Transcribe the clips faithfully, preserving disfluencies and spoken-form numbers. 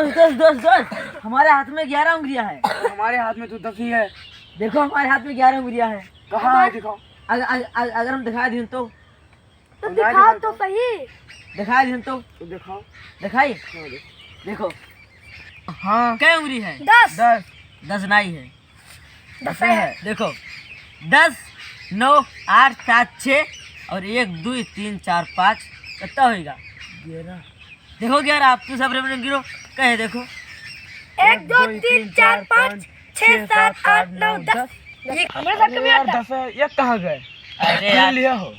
दोस्त, दोस्त, दोस्त, दोस्त, हमारे हाथ में ग्यारह उंगलियां हैं। हमारे हाथ में तो दस ही है। देखो, हमारे हाथ में ग्यारह उंगलियां हैं। कहाँ है, दिखाओ। अगर, अगर, अगर, अगर हम दिखा दें तो? तो दिखाओ तो सही। दिखा दें तो? तो दिखाओ। दिखाई? हाँ, देखो। देखो। हाँ। कै उंगली है? दस। दस। दस नहीं है। दस है। देखो, दस, नौ, आठ, सात, छः और एक, दुई, तीन, चार, पाँच, कितना होइगा? ग्यारह। देखो ग्यारह, आप तू सब रेमन गिनो, कहे देखो। एक, दो, तीन, चार, पाँच, छः, सात, आठ, नौ, दस। ये हमरे साथ कभी यार, आता? दस है, ये कहाँ गए? अरे यार। लिया हो।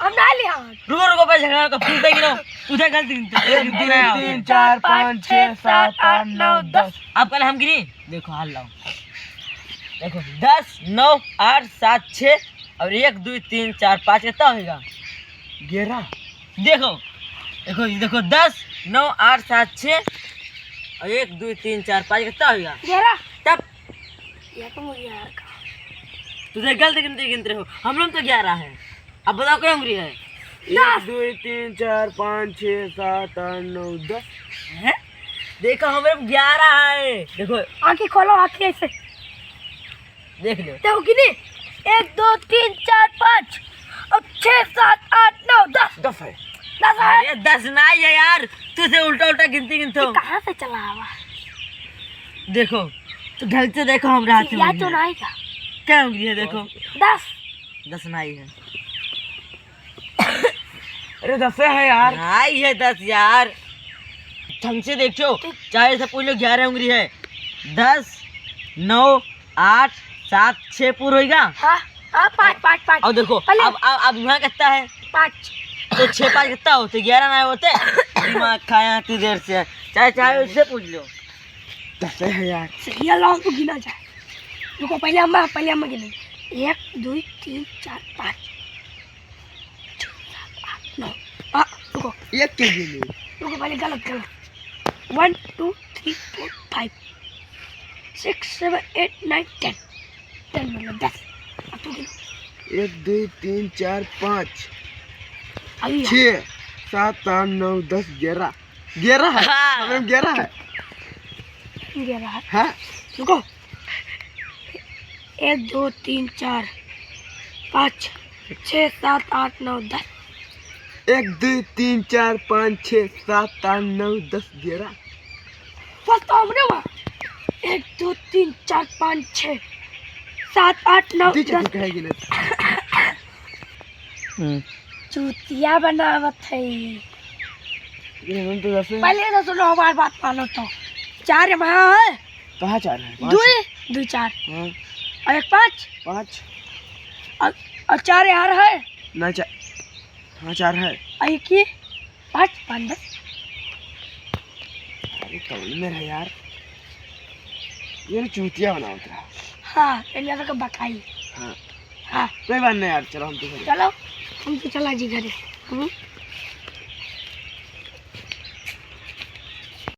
हम ना लिया। रुको, रुको, पहले झगड़ा का, तू दे गिनो, तू दे गलती गिनते, एक, दो, तीन, चार, पाँच, छः, सात, आठ, नौ, दस। आप कल हम गिनी? देखो, हाल लाओ। देखो, दस, नौ, आठ, सात, छः और एक, दुई, तीन, चार, पाँच, कितना होइगा? ग्यारह। देखो, देखो, ये देखो, दस, नौ, आठ, सात, छः और एक, दुई, तीन, चार, पाँच, कितना होइगा? ग्यारह। तब? ये तो मुझे यार का। तुझे गलत गिनती गिनते रहो, हम लोग तो ग्यारह है। अब बताओ, कै उंगली है? एक, दस। दुई, तीन, चार, पाँच, छः, सात, आठ, नौ, दस। हैं? देखो, हमरे में ग्यारह है। देखो। आँखें खोलो, आँखें ऐसे। देख लो। देखो कि नहीं? एक, दो, तीन, चार, पाँच और छः, सात, आठ, नौ, दस। दस है। दस है। अरे, दस नहीं है यार, तुझे उल्टा उल्टा गिनती गिनते हो। ये कहाँ से चला आवा? देखो, तो ढंग से देखो, हमरा हाथ में या तो नहीं है। नहीं का? कै उंगली है, देखो। दस। दस नहीं है। अरे, दस है यार। नहीं है दस यार। ढंग से देखो, चाहे से पूछ लो, ग्यारह उंगली है। दस, नौ, आठ, सात, छः पूर होइगा। हाँ, हाँ, पाँच, पाँच, पाँच। और देखो, पहले अब, अब, अब यहाँ कितना है? पाँच। तो छः पाँच कितना होते? ग्यारह ना होते? दिमाग खाया तू देर से। चाहे, चाहे उससे पूछ लो। दस है यार। सही है, लाओ तो गिना जाए। रुको, पहले हम, पहले हम गिने। एक, दुई, तीन, चार, पाँच, छः, सात, आठ, नौ। आ, रुको। एक के गिने। रुको, पहले गलत, गलत। One, two, three, four, five, six, seven, eight, nine, ten। Ten मतलब दस। अब तू गिन। एक, दुई, तीन, चार, पाँच, अभी छः, सात, आठ, नौ, दस, ग्यारह। ग्यारह है। हाँ। हमरे में ग्यारह है। ग्यारह है। हाँ। रुको। एक, दो, तीन, चार, पाँच, छः, सात, आठ, नौ, दस। एक, दुई, तीन, चार, पाँच, छः, सात, आठ, नौ, दस, ग्यारह। बस तो हमरे बा। एक, दो, तीन, चार, पाँच, छः, सात, आठ, नौ, दस। कहे गिने। हम्म। चूतिया बनावत है। ये हम तो जैसे पहले तो सुनो, हमार बात मानो तो। चार यहाँ है। कहाँ चार है? पाँच। दुई, दुई चार। हाँ। और एक पाँच। पाँच। और, और चार यहाँ है। ना, चार। हाँ, चार है। और एक ही पाँच, पाँच, दस। अरे, कौन में है यार? ये ना चूतिया बनावत रहा। हाँ, ये ना तो बकाई। हाँ। हाँ। कोई बात नहीं यार, चलो हम तो घरे। चलो, हम तो चला जी घरे। हम्म।